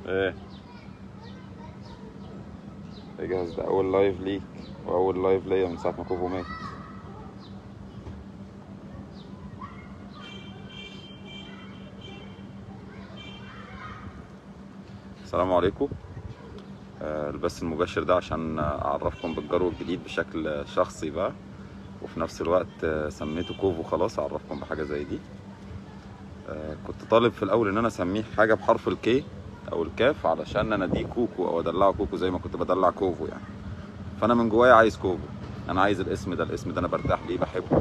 ايه اجهز، ده اول live ليك واول live ليا من ساعة ما كوفو مات. السلام عليكم. البث المباشر ده عشان اعرفكم بالجرو الجديد بشكل شخصي بقى، وفي نفس الوقت سميته كوفو. خلاص اعرفكم بحاجة زي دي. كنت طالب في الاول ان انا اسميه حاجة بحرف ال K او الكاف علشان انا دي كوكو او ادلعه كوكو زي ما كنت بدلع كوفو يعني. فانا من جوايا عايز كوفو، انا عايز الاسم ده، الاسم ده انا برتاح ليه، بحبه.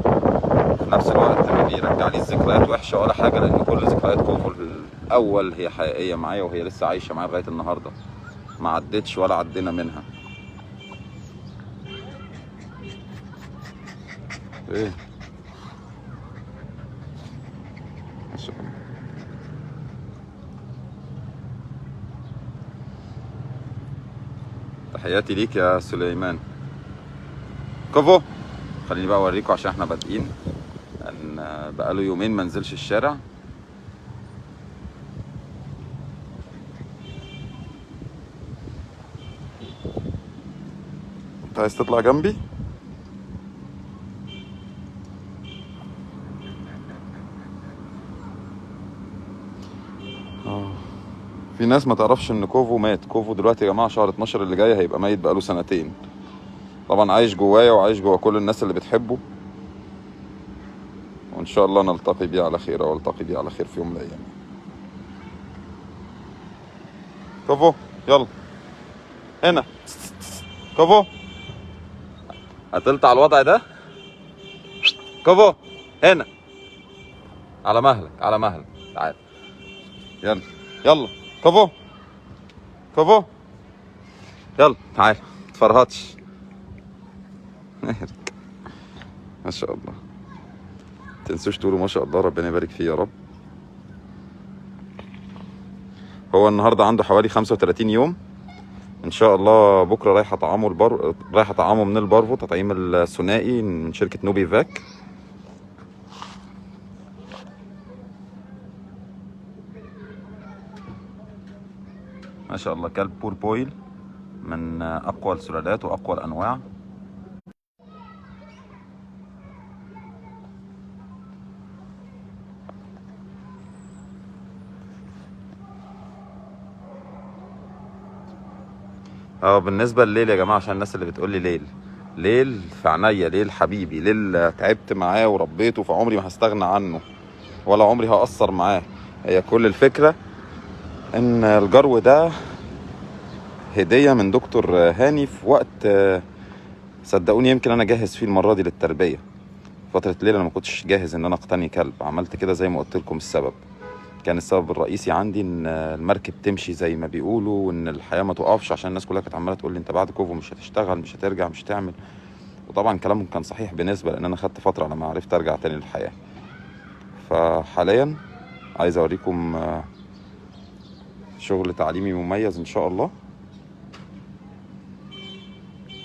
في نفس الوقت ما بيرجع لي الذكريات وحشة ولا حاجة، لان كل ذكريات كوفو الاول هي حقيقية معايا وهي لسه عايشه معايا لغاية النهارده، ما عدتش ولا عدينا منها. ايه ما شاء الله. تحياتي ليك يا سليمان. كوفو خليني بقى اوريكم عشان احنا بادئين، ان بقاله يومين ما نزلش الشارع. انت عايز تطلع جنبي؟ في ناس ما تعرفش ان كوفو مات. كوفو دلوقتي يا جماعة شهر 12 اللي جاي هيبقى ميت، بقاله سنتين. طبعا عايش جوايا وعايش جوا كل الناس اللي بتحبه، وان شاء الله نلتقي بيه على خير، او التقي بيه على خير في يوم من الايام. كوفو يلا هنا. كوفو قتلت على الوضع ده. كوفو هنا، على مهلك على مهلك، تعال يلا يلا كوفو كوفو يلا تعال، متفرهطش. ما شاء الله، تنسوش تقولوا ما شاء الله، ربنا يبارك فيه يا رب. هو النهارده عنده حوالي 35 يوم. ان شاء الله بكره رايح اطعمه رايح اطعمه من ال parvo، تطعيم الثنائي من شركة نوبي فاك. ما شاء الله، كلب بوربويل من اقوى السلالات واقوى الانواع. بالنسبة لليل يا جماعة، عشان الناس اللي بتقول لي ليل، ليل في عينيا، ليل حبيبي، ليل تعبت معاه وربيته، فعمري ما هستغنى عنه ولا عمري هقصر معاه. هي كل الفكرة ان الجرو ده هديه من دكتور هاني في وقت صدقوني يمكن انا جاهز فيه المرة دي للتربية. فترة الليل انا ما كنتش جاهز ان انا اقتني كلب، عملت كده زي ما قلت لكم. السبب كان السبب الرئيسي عندي ان المركب تمشي زي ما بيقولوا، وان الحياة ما تقفش، عشان الناس كلها كانت عماله تقول لي انت بعد كوفو مش هتشتغل، مش هترجع، مش هتعمل. وطبعا كلامهم كان صحيح بالنسبة، لان انا خدت فترة على ما عرفت ارجع تاني للحياة. فحاليا عايز اوريكم شغل تعليمي مميز ان شاء الله،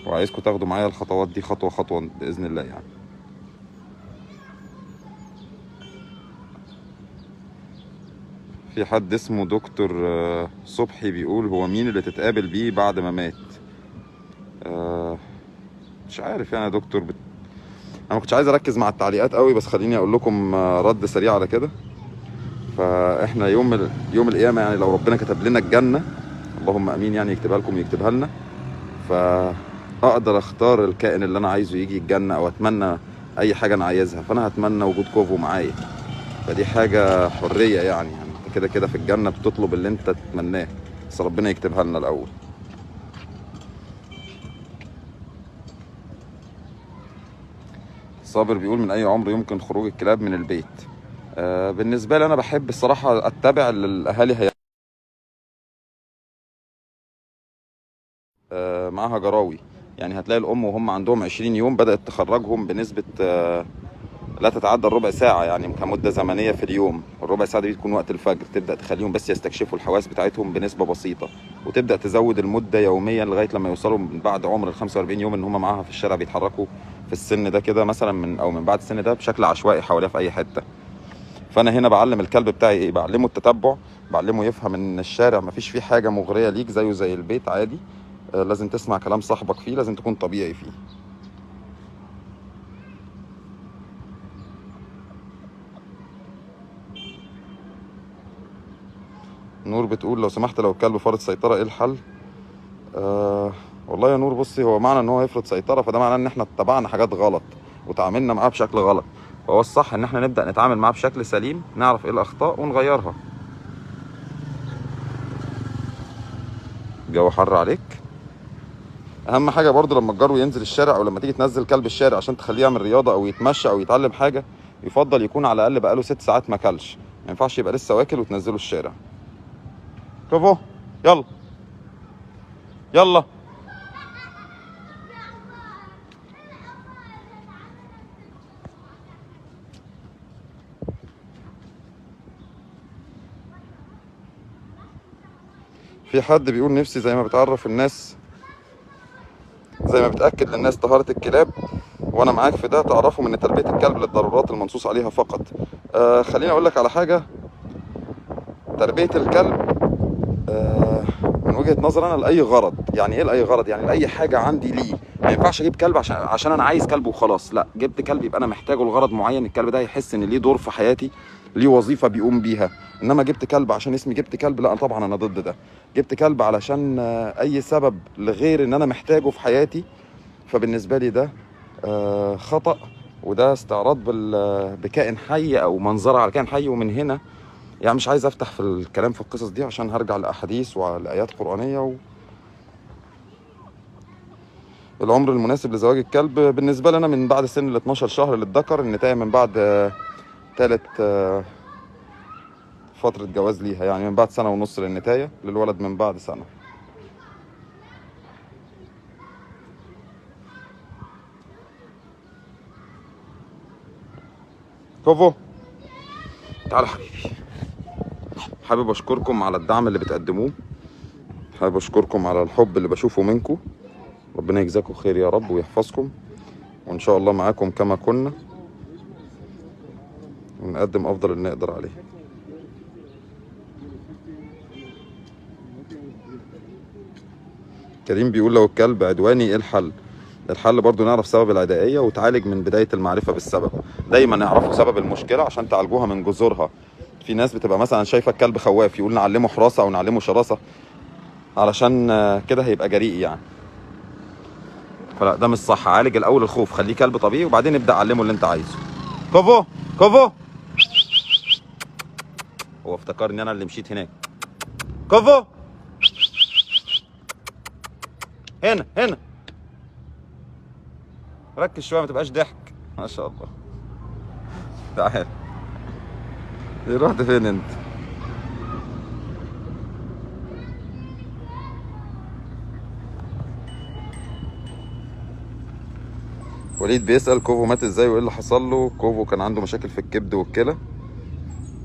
وعايزكم تاخدوا معايا الخطوات دي خطوة خطوة باذن الله يعني. في حد اسمه دكتور صبحي بيقول هو مين اللي تتقابل بيه بعد ما مات؟ مش عارف يعني يا دكتور. انا ما كنتش عايز اركز مع التعليقات قوي، بس خليني اقول لكم رد سريع على كده. فاحنا يوم القيامة يعني لو ربنا كتب لنا الجنة، اللهم امين يعني، يكتبها لكم ويكتبها لنا، فاقدر اختار الكائن اللي انا عايزه يجي الجنة، او اتمنى اي حاجة انا عايزها. فانا هتمنى وجود كوفو معايا، فدي حاجة حرية يعني انت كده كده في الجنة بتطلب اللي انت تتمناه، بس ربنا يكتبها لنا الاول. صابر بيقول من اي عمر يمكن خروج الكلاب من البيت؟ بالنسبة لي انا بحب الصراحة اتبع اللي الاهالي هي معاها جراوي. يعني هتلاقي الام وهم عندهم 20 يوم بدات تخرجهم بنسبة لا تتعدى الربع ساعة يعني كمده زمنية في اليوم. الربع ساعة دي بتكون وقت الفجر، تبدا تخليهم بس يستكشفوا الحواس بتاعتهم بنسبة بسيطة، وتبدا تزود المدة يوميا لغاية لما يوصلوا من بعد عمر ال 45 يوم ان هم معاها في الشارع بيتحركوا في السن ده كده مثلا، من او من بعد السن ده بشكل عشوائي حواليها في اي حتة. فانا هنا بعلم الكلب بتاعي ايه؟ بعلمه التتبع، بعلمه يفهم ان الشارع مفيش فيه حاجة مغرية ليك زيه زي البيت عادي. لازم تسمع كلام صاحبك فيه، لازم تكون طبيعي فيه. نور بتقول لو سمحت لو الكلب فرض سيطرة ايه الحل؟ والله يا نور بصي، هو معنى ان هو يفرض سيطرة فده معناه ان احنا اتبعنا حاجات غلط وتعاملنا معاه بشكل غلط، فهو الصح ان احنا نبدأ نتعامل معاه بشكل سليم، نعرف ايه الاخطاء ونغيرها. الجو حر عليك. اهم حاجة برضو لما الجرو ينزل الشارع او لما تيجي تنزل كلب الشارع عشان تخليه يعمل رياضة او يتمشى او يتعلم حاجة، يفضل يكون على الاقل بقاله 6 ساعات ما اكلش، ما ينفعش يبقى لسه واكل وتنزله الشارع. كفو، يلا يلا. في حد بيقول نفسي زي ما بتعرف الناس، زي ما بتأكد للناس طهارة الكلاب، وانا معاك في ده، تعرفوا من تربية الكلب للضرورات المنصوص عليها فقط. خليني اقول لك على حاجة، تربية الكلب من وجهة نظر انا لأي غرض. يعني ايه لأي غرض؟ يعني لأي حاجة عندي ليه. ما ينفعش اجيب كلب عشان انا عايز كلب وخلاص، لا، جبت كلب يبقى انا محتاجه لغرض معين، الكلب ده يحس ان ليه دور في حياتي، ليه وظيفة بيقوم بيها. انما جبت كلب عشان اسمي جبت كلب، لا طبعا انا ضد ده. جبت كلب علشان اي سبب لغير ان انا محتاجه في حياتي، فبالنسبة لي ده خطأ، وده استعراض بكائن حي او منظرة على كائن حي. ومن هنا يعني مش عايز افتح في الكلام في القصص دي عشان هرجع لاحاديث ولايات قرآنية. العمر المناسب لزواج الكلب بالنسبة لنا من بعد سن ال 12 شهر للذكر، النتاية من بعد ثالث فترة جواز ليها، يعني من بعد 1.5 سنة للنتاية، للولد من بعد سنة. كوفو تعال حبيبي. حابب اشكركم على الدعم اللي بتقدموه، حابب اشكركم على الحب اللي بشوفه منكم، ربنا يجزاكم خير يا رب ويحفظكم، وان شاء الله معاكم كما كنا، ونقدم افضل اللي نقدر عليه. كريم بيقول لو الكلب عدواني ايه الحل؟ الحل برضو نعرف سبب العدائية وتعالج من بداية المعرفة بالسبب. دايما نعرفوا سبب المشكلة عشان تعالجوها من جذورها. في ناس بتبقى مثلا شايفة الكلب خواف، يقول نعلمه حراسة او نعلمه شراسة علشان كده هيبقى جريء يعني. فلا، ده مش صح. عالج الاول الخوف، خليه كلب طبيعي وبعدين ابدأ علمه اللي انت عايزه. كوفو كوفو، هو افتكرني انا اللي مشيت هناك. كوفو هنا هنا، ركز شوية ما تبقاش ضحك. ما شاء الله. تعال، رحت فين انت؟ وليد بيسأل كوفو مات ازاي وايه اللي حصل له. كوفو كان عنده مشاكل في الكبد والكلى،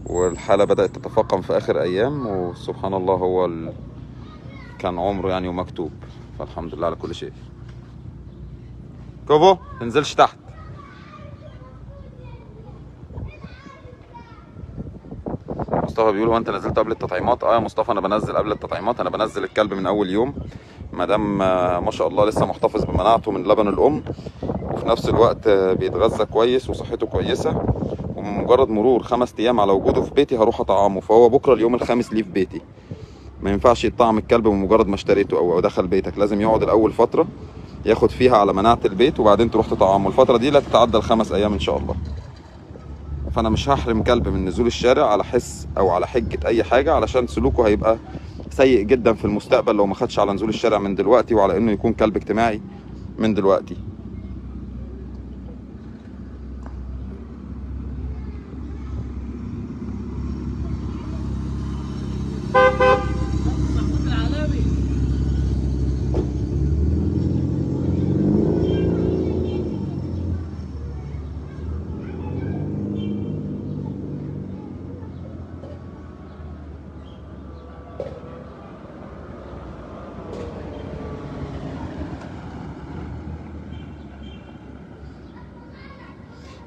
والحالة بدأت تتفاقم في آخر أيام، وسبحان الله هو كان عمره يعني ومكتوب، فالحمد لله على كل شيء. كوفو تنزلش تحت. مصطفى بيقول هو انت نزلت قبل التطعيمات؟ اه يا مصطفى انا بنزل قبل التطعيمات، انا بنزل الكلب من اول يوم، ما دام ما شاء الله لسه محتفظ بمناعته من لبن الام، وفي نفس الوقت بيتغذى كويس وصحته كويسة، ومجرد مرور 5 ايام على وجوده في بيتي هروح اطعمه، فهو بكره اليوم الخامس ليه في بيتي. ما ينفعش يطعم الكلب بمجرد ما اشتريته او دخل بيتك، لازم يقعد الاول فترة ياخد فيها على مناعة البيت وبعدين تروح تطعمه. الفترة دي لا تتعدى ال5 ايام ان شاء الله. فانا مش هحرم كلب من نزول الشارع على حس او على حجه اي حاجة، علشان سلوكه هيبقى سيء جدا في المستقبل لو ما خدش على نزول الشارع من دلوقتي، وعلى انه يكون كلب اجتماعي من دلوقتي.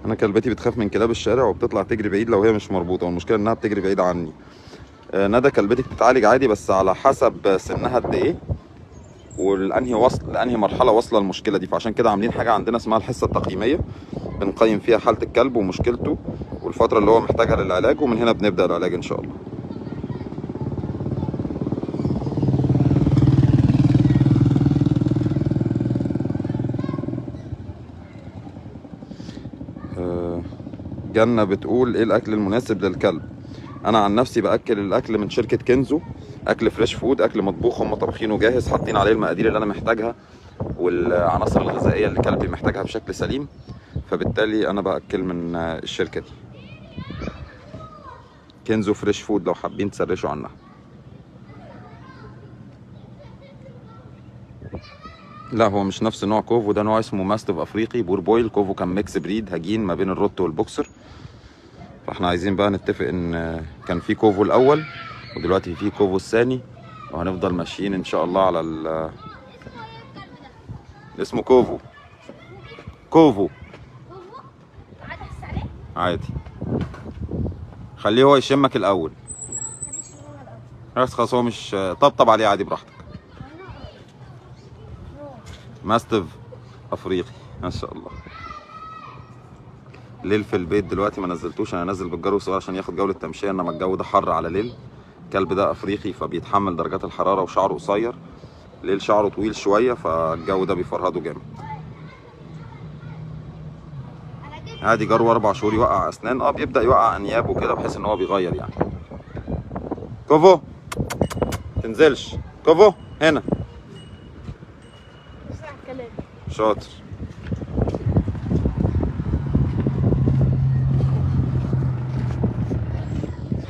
انا كلبتي بتخاف من كلاب الشارع وبتطلع تجري بعيد لو هي مش مربوطة، والمشكلة انها بتجري بعيد عني. ندى كلبتك بتتعالج عادي، بس على حسب سنها قد ايه والانهي وصل لانهي مرحلة واصله المشكلة دي. فعشان كده عاملين حاجة عندنا اسمها الحصة التقييميه، بنقيم فيها حاله الكلب ومشكلته والفترة اللي هو محتاجها للعلاج، ومن هنا بنبدا العلاج ان شاء الله. جنة بتقول ايه الاكل المناسب للكلب؟ انا عن نفسي باكل الاكل من شركة كنزو، اكل fresh food، اكل مطبوخ هم طابخينه جاهز، حاطين عليه المقادير اللي انا محتاجها والعناصر الغذائية اللي كلبي محتاجها بشكل سليم، فبالتالي انا باكل من الشركة دي، كنزو fresh food، لو حابين تسرشوا عنها. لا هو مش نفس نوع كوفو، ده نوع اسمه mastiff افريقي Boerboel. كوفو كان mix breed هجين ما بين الروت والبوكسر، فاحنا عايزين بقى نتفق ان كان في كوفو الاول ودلوقتي في كوفو الثاني، وهنفضل ماشيين ان شاء الله على ال اسمه كوفو. كوفو عادي، خليه هو يشمك الاول بس، خلاص هو مش طبطب عليه، عادي براحتك. mastiff افريقي ما شاء الله. ليل في البيت دلوقتي ما نزلتوش، انا نازل بالجرو الصغير عشان ياخد جولة تمشيه، انما الجو ده حر على ليل. الكلب ده افريقي فبيتحمل درجات الحرارة وشعره قصير، ليل شعره طويل شوية فالجو ده بيفرهده جامد. عادي جرو 4 شهور يوقع اسنان، بيبدا يوقع انياب وكده بحيث ان هو بيغير يعني. كوفو تنزلش، كوفو هنا شاطر.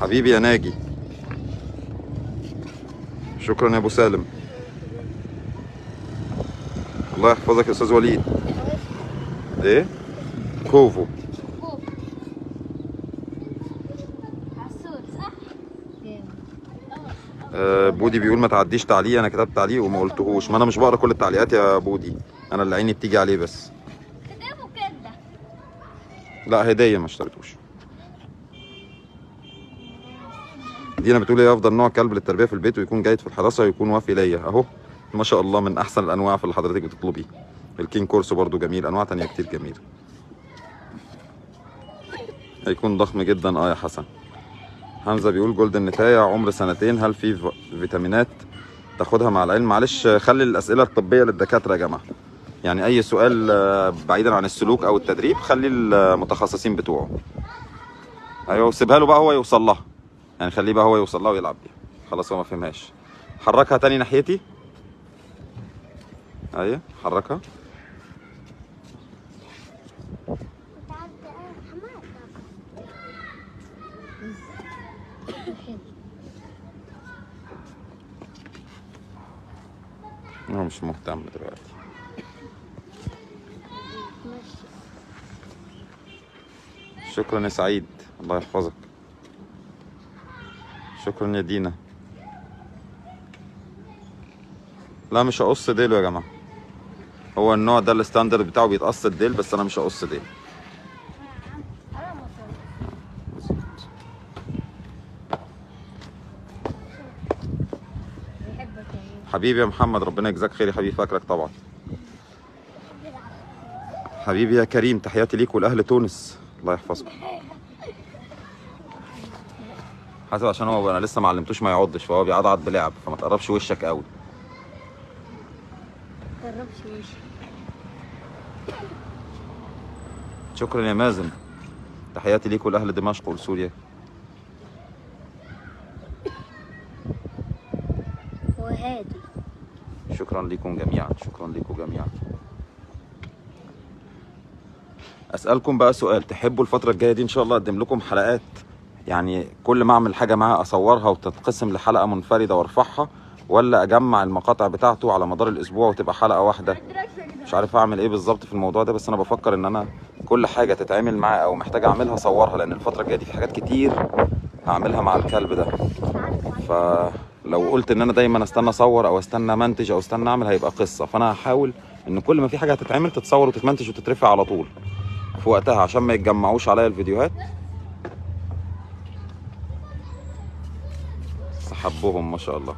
حبيبي يا ناجي، شكرا يا ابو سالم، الله يحفظك يا استاذ وليد. ايه كوفو؟ بودي بيقول ما تعديش تعليق، انا كتبت تعليق وما قلتهوش، ما انا مش بقرا كل التعليقات يا بودي، انا اللي عيني بتيجي عليه بس. لا هديه ما اشتريتوش. دينا بتقول ايه افضل نوع كلب للتربية في البيت ويكون جيد في الحراسة ويكون وافي ليا؟ اهو ما شاء الله من احسن الانواع في اللي حضرتك بتطلبيه. ال Cane Corso برضو جميل، انواع تانية كتير جميلة. هيكون ضخم جدا. يا حسن. حمزة بيقول golden نتاية عمر 2 سنين، هل في فيتامينات تاخدها مع العلم؟ معلش خلي الاسئلة الطبية للدكاتره يا جماعة، يعني اي سؤال بعيدا عن السلوك او التدريب خلي المتخصصين بتوعه. ايوه سيبها له بقى هو يوصل لها، يعني خليه بقى هو يوصل لها ويلعب بيها. خلاص هو ما فهمهاش. حركها تاني ناحيتي. ايوه حركها. هو مش مهتم دلوقتي. شكرا يا سعيد، الله يحفظك. شكرا يا دينا. لا مش هقص ديله يا جماعة، هو النوع ده ال standard بتاعه بيتقص الديل، بس انا مش هقص ديل. حبيبي يا محمد، ربنا يجزاك خير يا حبيبي، فاكرك طبعا. حبيبي يا كريم، تحياتي ليك ولاهل تونس، الله يحفظكم. حاسب عشان هو انا لسه ما علمتوش ما يعضش، فهو بيعضعض بلعب، فما تقربش وشك قوي. ما تقربش وشك. شكرا يا مازن، تحياتي ليك ولاهل دمشق وسوريا. وهادي. شكرا لكم جميعا، شكرا لكم جميعا. اسالكم بقى سؤال، تحبوا الفترة الجاية دي ان شاء الله اقدم لكم حلقات، يعني كل ما اعمل حاجة معاه اصورها وتتقسم لحلقة منفردة وارفعها، ولا اجمع المقاطع بتاعته على مدار الاسبوع وتبقى حلقة واحدة؟ مش عارف اعمل ايه بالظبط في الموضوع ده، بس انا بفكر ان انا كل حاجة تتعمل معاه او محتاج اعملها اصورها، لان الفترة الجاية دي في حاجات كتير هعملها مع الكلب ده. فلو قلت ان انا دايما استنى اصور او استنى منتج او استنى اعمل هيبقى قصة، فانا هحاول ان كل ما في حاجة هتتعمل تتصور وتتمنتج وتترفع على طول. في وقتها عشان ما يتجمعوش عليا الفيديوهات. سحبهم ما شاء الله.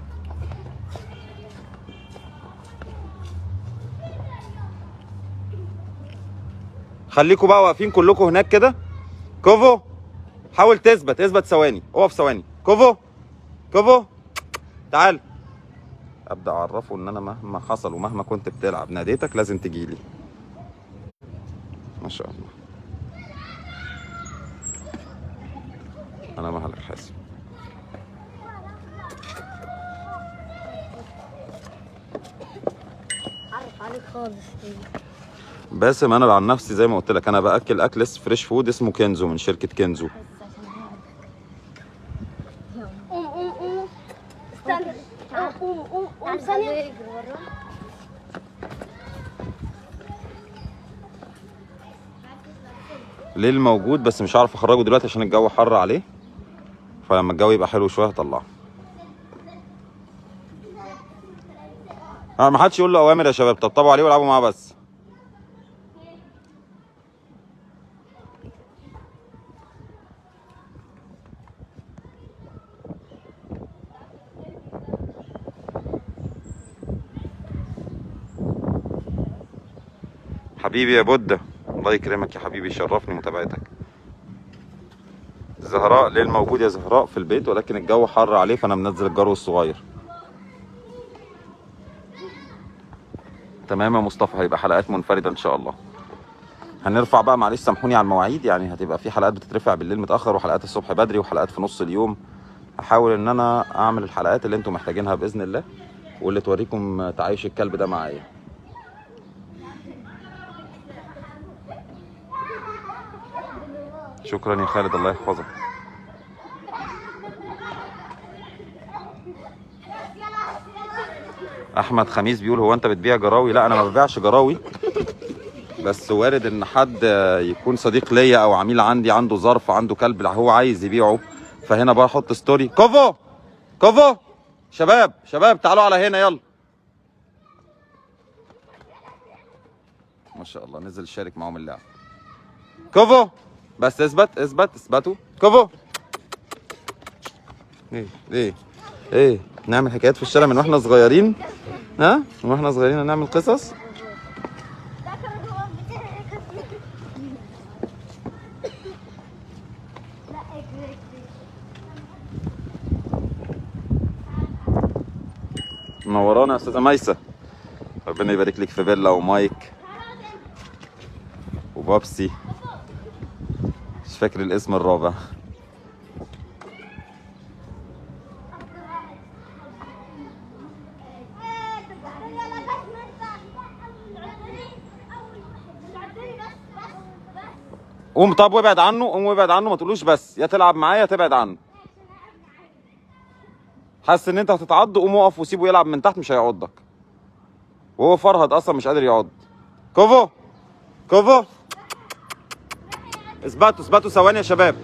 خليكوا بقى واقفين كلكم هناك كده. كوفو حاول تثبت، اثبت ثواني، اقف ثواني. كوفو كوفو تعال. ابدا اعرفه ان انا مهما حصل ومهما كنت بتلعب ناديتك لازم تجيلي. ما شاء الله. انا مهلك حاسب. عرف عليك خالص. باسم انا عن نفسي زي ما قلت لك انا باكل اكل fresh food اسمه كنزو من شركة كنزو. قوم قوم قوم استنى، قوم قوم قوم ثانية. ليل موجود بس مش عارف اخرجه دلوقتي عشان الجو حر عليه، فلما الجو يبقى حلو شوية هطلعه. ما حدش يقول له اوامر يا شباب، طبطبوا عليه والعبوا معاه بس. حبيبي يا بودة، الله يكرمك يا حبيبي، شرفني متابعتك. زهراء ليل موجود يا زهراء في البيت، ولكن الجو حر عليه فانا منزل الجرو الصغير. تمام يا مصطفى، هيبقى حلقات منفردة ان شاء الله. هنرفع بقى، معلش سامحوني على المواعيد، يعني هتبقى في حلقات بتترفع بالليل متأخر، وحلقات الصبح بدري، وحلقات في نص اليوم. هحاول ان انا اعمل الحلقات اللي انتم محتاجينها باذن الله، واللي توريكم تعايش الكلب ده معايا. شكرا يا خالد، الله يحفظك. احمد خميس بيقول هو انت بتبيع جراوي؟ لا انا ما ببيعش جراوي، بس وارد ان حد يكون صديق ليا او عميل عندي عنده ظرف، عنده كلب هو عايز يبيعه، فهنا بحط story. كوفو كوفو، شباب شباب تعالوا على هنا يلا. ما شاء الله نزل شارك معاهم اللعب. كوفو بس اثبت اثبت اثبتوا. كوفو ايه ايه ايه، نعمل حكايات في الشارع من واحنا صغيرين؟ ها، من واحنا صغيرين هنعمل قصص. منورانا يا استاذه ميسة، ربنا يبارك لك في بيلا ومايك وبابسي، مش فاكر الاسم الرابع. قوم طب وابعد عنه، قوم وابعد عنه، ما تقولوش بس، يا تلعب معايا يا تبعد عنه. حاسس ان انت هتتعض، قوم اقف وسيبه يلعب من تحت، مش هيعضك. وهو فرهد اصلا مش قادر يعض. كوفو كوفو، اثبتوا اثبتوا ثواني يا شباب.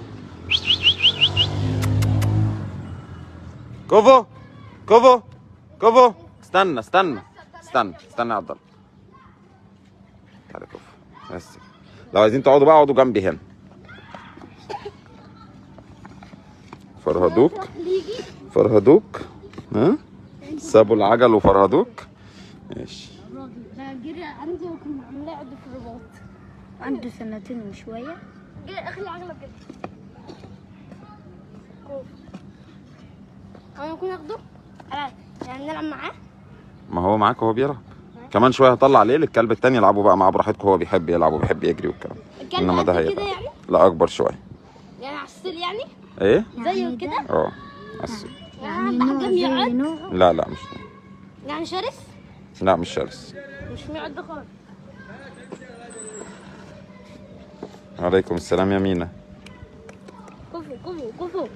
كوفو كوفو كوفو، استنى استنى استنى استنى يا عبد الله، تعالى كوفو بس. لو عايزين تقعدوا بقى اقعدوا جنبي هنا. فرهدوك فرهدوك، ها سابوا العجل وفرهدوك. ماشي. عنده سنتين وشوية. اخلي عجله كده. انا ممكن اخده يعني نلعب معاه. ما هو معاك وهو بيلعب. كمان شوية هطلع ليه الكلب التاني، يلعبوا بقى معاه براحتكم، هو بيحب يلعب وبيحب يجري والكلام. انما ده هيبقى يعني؟ لا اكبر شوية. يعني عسل يعني؟ ايه؟ زيه كده؟ اه عسل. يعني نوع؟ لا لا مش يعني شرس؟ لا مش شرس. مش بيعض خالص. عليكم السلام يا مينا. كفو كفو كفو.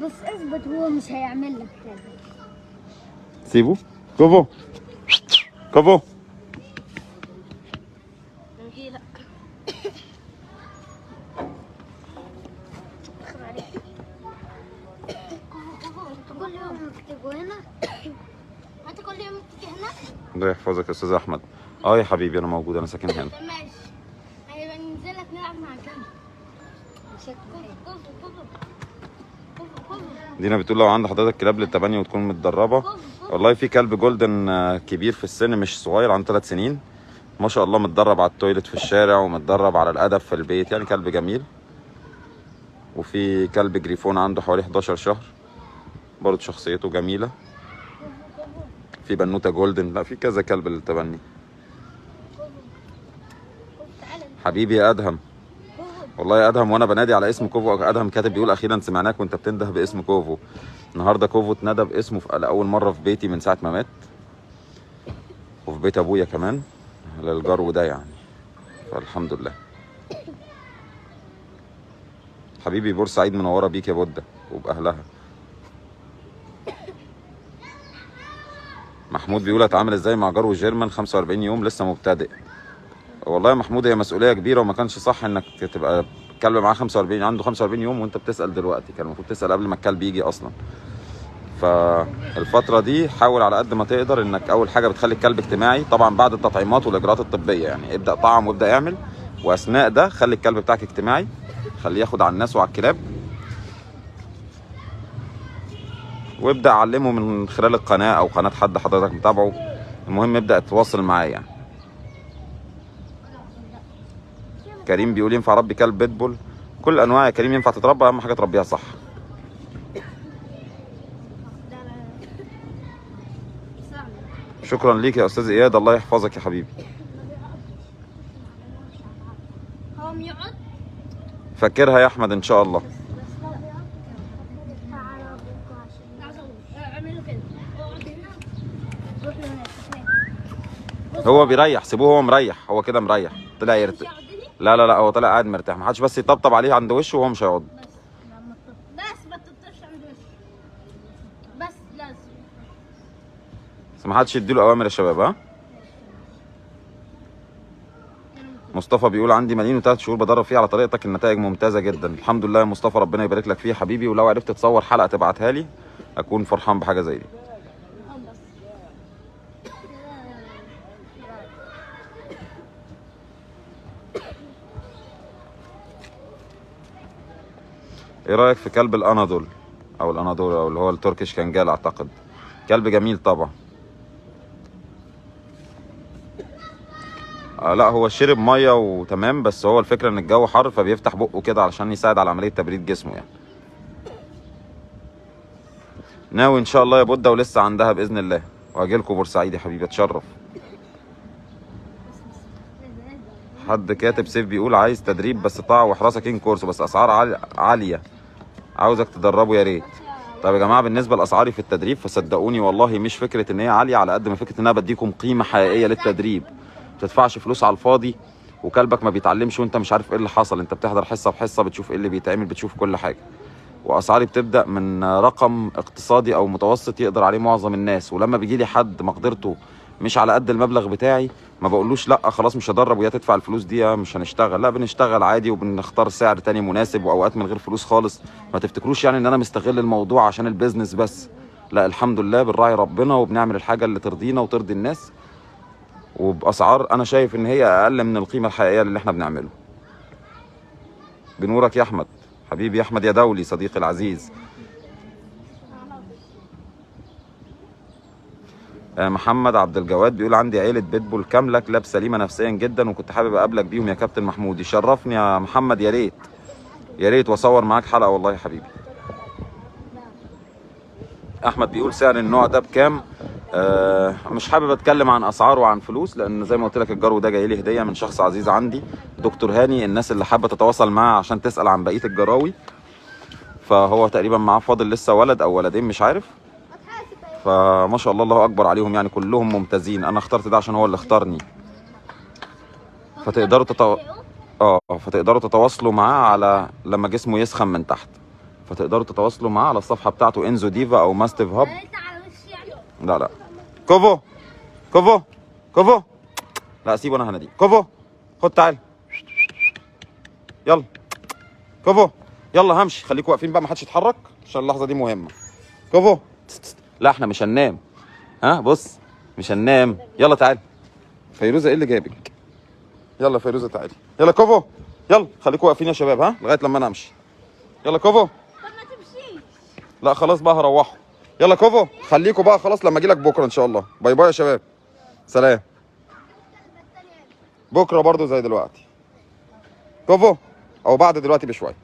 بس اثبت هو مش هيعمل لك حاجة. سيبه. كفو كفو. كل يوم بتجوا هنا؟ انت كل يوم بتيجي هنا؟ الله يحفظك يا استاذ احمد. اه يا حبيبي انا موجود، انا ساكن هنا. ماشي. شكله حلو. دينا بتقول لو عند حضرتك كلاب للتبني وتكون متدربه. والله في كلب golden كبير في السن مش صغير، عنده 3 سنين ما شاء الله، متدرب على ال toilet في الشارع ومتدرب على الادب في البيت، يعني كلب جميل. وفي كلب جريفون عنده حوالي 11 شهر برضه شخصيته جميلة. في بنوته golden، لا في كذا كلب للتبني. حبيبي يا ادهم، والله يا ادهم وانا بنادي على اسم كوفو، ادهم كاتب بيقول اخيرا سمعناك وانت بتنده باسم كوفو. النهارده كوفو اتندى باسمه لاول مرة في بيتي من ساعة ما مات، وفي بيت ابويا كمان للجرو ده يعني، فالحمد لله. حبيبي بورسعيد منورة بيك يا بودة وباهلها. محمود بيقول اتعامل ازاي مع جرو German 45 يوم لسه مبتدئ. والله يا محمود هي مسؤولية كبيرة، وما كانش صح انك تبقى كلب معاه 45، عنده 45 يوم وانت بتسال دلوقتي، كان المفروض تسال قبل ما الكلب يجي اصلا. فالفتره دي حاول على قد ما تقدر انك اول حاجة بتخلي الكلب اجتماعي، طبعا بعد التطعيمات والاجراءات الطبية، يعني ابدا طعم وابدا اعمل، واثناء ده خلي الكلب بتاعك اجتماعي، خليه ياخد على الناس وعلى الكلاب، وابدا علمه من خلال القناة او قناة حد حضرتك متابعه، المهم ابدا اتواصل معاه يعني. كريم بيقول ينفع اربي كلب بيتبول؟ كل انواع يا كريم ينفع تتربى، اهم حاجة تربيها صح. شكرا ليك يا استاذ اياد، الله يحفظك يا حبيبي. فاكرها يا احمد ان شاء الله. هو بيريح، سيبوه هو مريح، هو كده مريح، طلع يرتاح. لا لا لا هو طلع قاعد مرتاح، ما حدش بس يطبطب عليه عند وشه وهو مش هيعض. بس ما تطبطبش عند وشه بس، لازم بس ما حدش يديله اوامر يا شباب. ها مصطفى بيقول عندي 1,3 مليون بدرب فيه على طريقتك، النتائج ممتازة جدا. الحمد لله يا مصطفى، ربنا يبارك لك فيه حبيبي، ولو عرفت تصور حلقة تبعتها لي اكون فرحان بحاجة زي دي. ايه رايك في كلب الانادول او الانادول او اللي هو ال Turkish Kangal؟ اعتقد كلب جميل طبعا. لا هو شرب مية وتمام، بس هو الفكرة ان الجو حر فبيفتح بقه كده علشان يساعد على عملية تبريد جسمه يعني. ناوي ان شاء الله يا بودة، ولسه عندها باذن الله، واجي لكم بورسعيد يا حبيبي اتشرف. حد كاتب سيف بيقول عايز تدريب بس طاعة وحراسه cane corso، بس اسعار عالية، عاوزك تدربه يا ريت. طب يا جماعة بالنسبة لاسعاري في التدريب فصدقوني والله مش فكرة ان هي عالية على قد ما فكرة ان انا بديكم قيمة حقيقية للتدريب، ما تدفعش فلوس على الفاضي وكلبك ما بيتعلمش وانت مش عارف ايه اللي حصل، انت بتحضر حصة بحصة بتشوف ايه اللي بيتعمل، بتشوف كل حاجة. واسعاري بتبدا من رقم اقتصادي او متوسط يقدر عليه معظم الناس، ولما بيجي لي حد مقدرته مش على قد المبلغ بتاعي ما بقولوش لا خلاص مش هدرب ويا تدفع الفلوس دي مش هنشتغل، لا بنشتغل عادي وبنختار سعر تاني مناسب واوقات من غير فلوس خالص. ما تفتكروش يعني ان انا مستغل الموضوع عشان ال business بس، لا الحمد لله بنراعي ربنا وبنعمل الحاجة اللي ترضينا وترضي الناس، وباسعار انا شايف ان هي اقل من القيمة الحقيقية اللي احنا بنعمله. بنورك يا احمد حبيبي، يا احمد يا دولي صديقي العزيز. محمد عبد الجواد بيقول عندي عيله بيتبول كاملة كلاب سليمة نفسيا جدا، وكنت حابب اقابلك بيهم يا كابتن محمود. يشرفني يا محمد، يا ريت يا ريت واصور معاك حلقة والله يا حبيبي. احمد بيقول سعر النوع ده بكام؟ مش حابب اتكلم عن اسعار وعن فلوس، لان زي ما قلت لك الجرو ده جاي لي هديه من شخص عزيز عندي دكتور هاني. الناس اللي حابة تتواصل معاه عشان تسال عن بقية الجراوي، فهو تقريبا معاه فاضل لسه ولد او ولدين مش عارف، فما شاء الله الله اكبر عليهم يعني كلهم ممتازين. انا اخترت ده عشان هو اللي اختارني، فتقدروا فتقدروا تتواصلوا معاه على لما جسمه يسخن من تحت، فتقدروا تتواصلوا معاه على الصفحة بتاعته انزو ديفا او Mastiff Hub. لا لا كوفو كوفو كوفو، لا سيبه انا هناديه. كوفو خد تعال، يلا كوفو يلا همشي، خليكوا واقفين بقى ما حدش يتحرك عشان اللحظة دي مهمة. كوفو لا احنا مش هننام، ها بص مش هننام، يلا تعال. فيروزه ايه اللي جابك؟ يلا فيروزه تعالي، يلا كوفو يلا خليكم واقفين يا شباب، ها، لغاية لما انا امشي. يلا كوفو. طب ما تمشيش. لا خلاص بقى هروحوا. يلا كوفو خليكم بقى خلاص، لما اجي لك بكره ان شاء الله. bye bye يا شباب، سلام. بكره برضو زي دلوقتي كوفو، او بعد دلوقتي بشوية.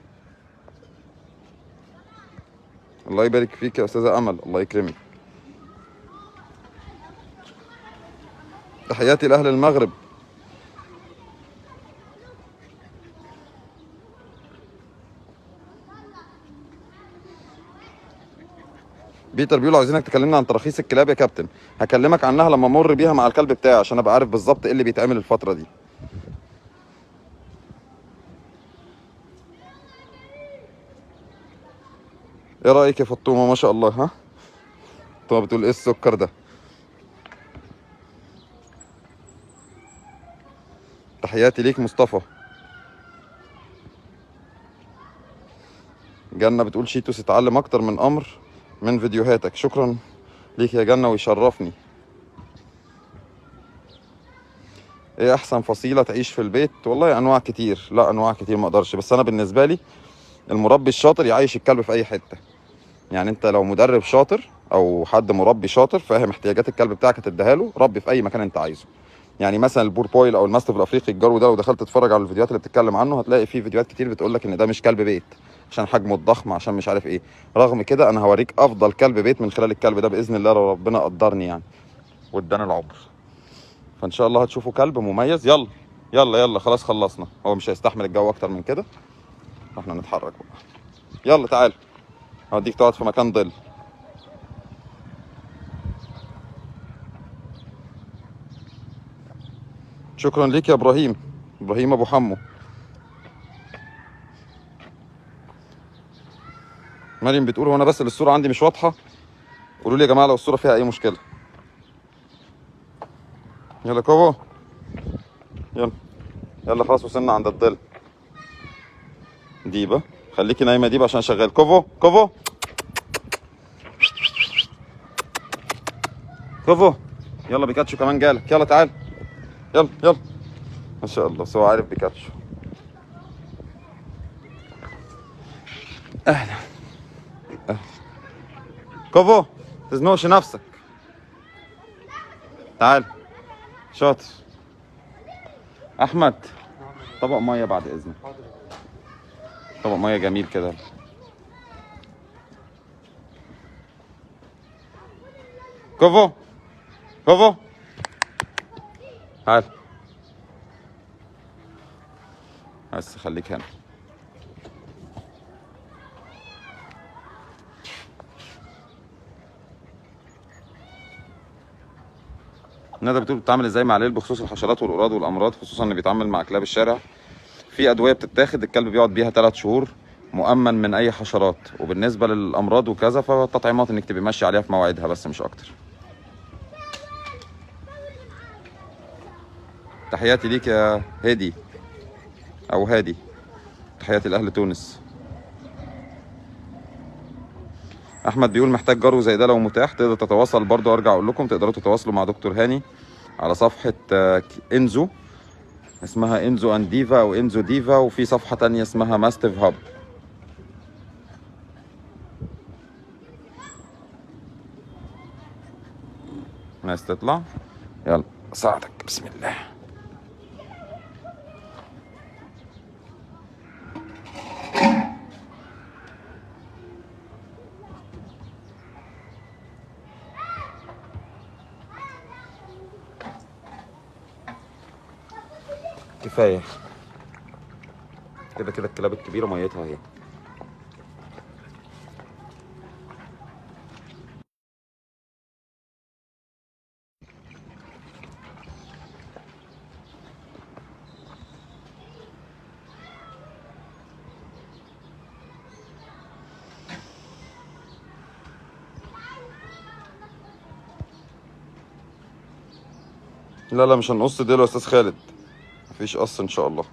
الله يبارك فيك يا استاذه امل، الله يكرمك. تحياتي لاهل المغرب. بيتر بيقول عايزينك تكلمنا عن تراخيص الكلاب يا كابتن. هكلمك عنها لما امر بيها مع الكلب بتاعي عشان ابقى عارف بالظبط ايه اللي بيتعمل الفترة دي. ايه رايك يا فطومه؟ ما شاء الله. ها فطومه بتقول ايه السكر ده؟ تحياتي ليك مصطفى. جنة بتقول شيتوس اتعلم اكتر من امر من فيديوهاتك. شكرا ليك يا جنة ويشرفني. ايه احسن فصيلة تعيش في البيت؟ والله انواع كتير، لا انواع كتير ما اقدرش، بس انا بالنسبة لي المربي الشاطر يعيش الكلب في اي حتة. يعني انت لو مدرب شاطر او حد مربي شاطر فاهم احتياجات الكلب بتاعك هتديها له، ربي في اي مكان انت عايزه. يعني مثلا ال Boerboel او ال Mastiff الافريقي الجرو ده، لو دخلت تتفرج على الفيديوهات اللي بتتكلم عنه هتلاقي فيه فيديوهات كتير بتقول لك ان ده مش كلب بيت عشان حجمه الضخم، عشان مش عارف ايه. رغم كده انا هوريك افضل كلب بيت من خلال الكلب ده باذن الله لو ربنا قدرني يعني وادانا العمر. فان شاء الله هتشوفوا كلب مميز. يلا يلا يلا خلاص خلصنا، هو مش هيستحمل الجو اكتر من كده، احنا نتحرك بقى. يلا تعال هوديك تقعد في مكان ظل. شكرا ليك يا ابراهيم، ابراهيم ابو حمو. مريم بتقول هو انا بس اللي الصورة عندي مش واضحة؟ قولوا لي يا جماعة لو الصورة فيها اي مشكلة. يلا كوبو يلا يلا خلاص وصلنا عند الظل. ديبه خليكي نايمة ديبه عشان شغال. كوفو كوفو كوفو يلا بيكاتشو كمان جالك. يلا تعال يلا يلا ما شاء الله، بس هو عارف بيكاتشو. اهلا اهلا كوفو، تزنقش نفسك، تعال شاطر. احمد طبق مية بعد اذنك، طبق مية جميل كده. كوفو كوفو تعال بس خليك هنا. ندى بتقول بتتعامل ازاي مع ليل بخصوص الحشرات والقراد والامراض، خصوصا ان بيتعامل مع كلاب الشارع؟ في ادوية بتتاخد الكلب بيقعد بيها 3 شهور مؤمن من اي حشرات، وبالنسبة للامراض وكذا فالتطعيمات انك تبقي ماشية عليها في مواعيدها بس مش اكتر. تحياتي ليك يا هادي او هادي، تحياتي لاهل تونس. احمد بيقول محتاج جرو زي ده لو متاح تقدر تتواصل، برضو ارجع اقول لكم تقدروا تتواصلوا مع دكتور هاني على صفحة انزو، اسمها انزو and ديفا او انزو ديفا، وفي صفحة تانية اسمها Mastiff Hub. عايز تطلع؟ يلا ساعدك بسم الله. كفاية كده كده الكلاب الكبيرة ميتها اهي. لا لا مش هنقص ديله يا استاذ خالد، مفيش قص ان شاء الله.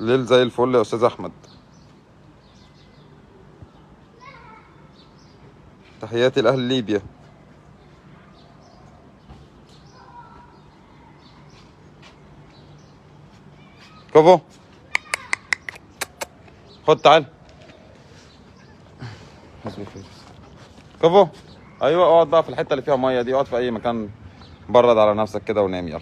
ليل زي الفل يا استاذ احمد. تحياتي لاهل ليبيا. كفو، خد تعال. كفو، ايوه اقعد بقى في الحتة اللي فيها مية دي، اقعد في اي مكان برد على نفسك كده ونام. يلا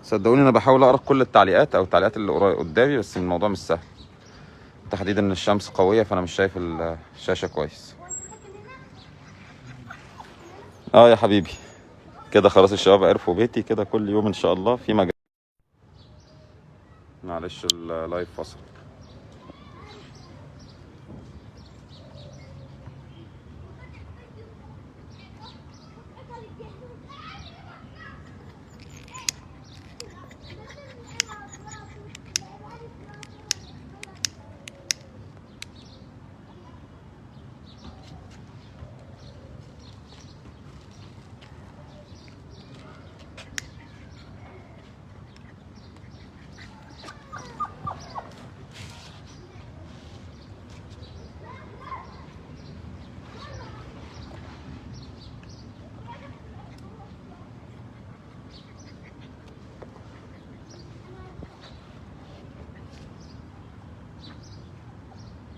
صدقوني انا بحاول اقرا كل التعليقات او التعليقات اللي قدامي، بس الموضوع مش سهل، تحديدا ان الشمس قوية فانا مش شايف الشاشة كويس. اه يا حبيبي كده خلاص الشباب عرفوا بيتي كده، كل يوم ان شاء الله في مجال. معلش ال live فصل.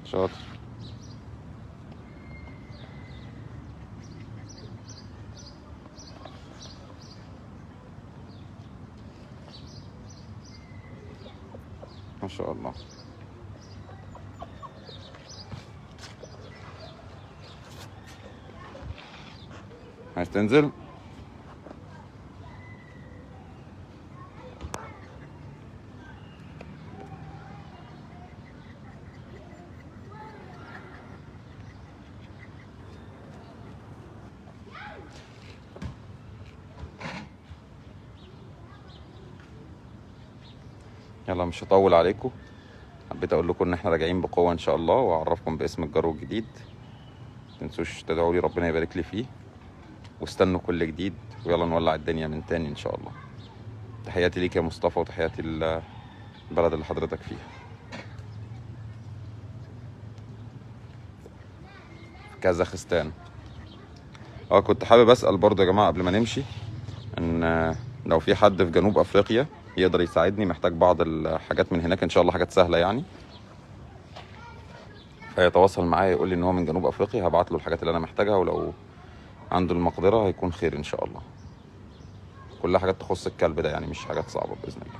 شاطر. ما شاء الله. عايز تنزل؟ يلا مش هطول عليكم، حبيت اقول لكم ان احنا راجعين بقوة ان شاء الله، واعرفكم باسم الجرو الجديد. متنسوش تدعوا لي ربنا يبارك لي فيه، واستنوا كل جديد، ويلا نولع الدنيا من تاني ان شاء الله. تحياتي ليك يا مصطفى، وتحياتي للبلد اللي حضرتك فيها، كازاخستان. كنت حابب اسال برضو يا جماعة قبل ما نمشي، ان لو في حد في جنوب افريقيا يقدر يساعدني، محتاج بعض الحاجات من هناك ان شاء الله، حاجات سهلة يعني، فيتواصل معايا يقول لي ان هو من جنوب افريقيا، هبعت له الحاجات اللي انا محتاجها، ولو عنده المقدرة هيكون خير ان شاء الله. كلها حاجات تخص الكلب ده يعني، مش حاجات صعبة باذن الله.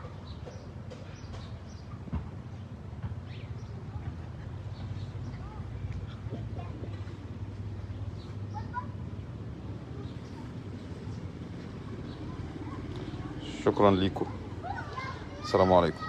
شكرا ليكم، السلام عليكم.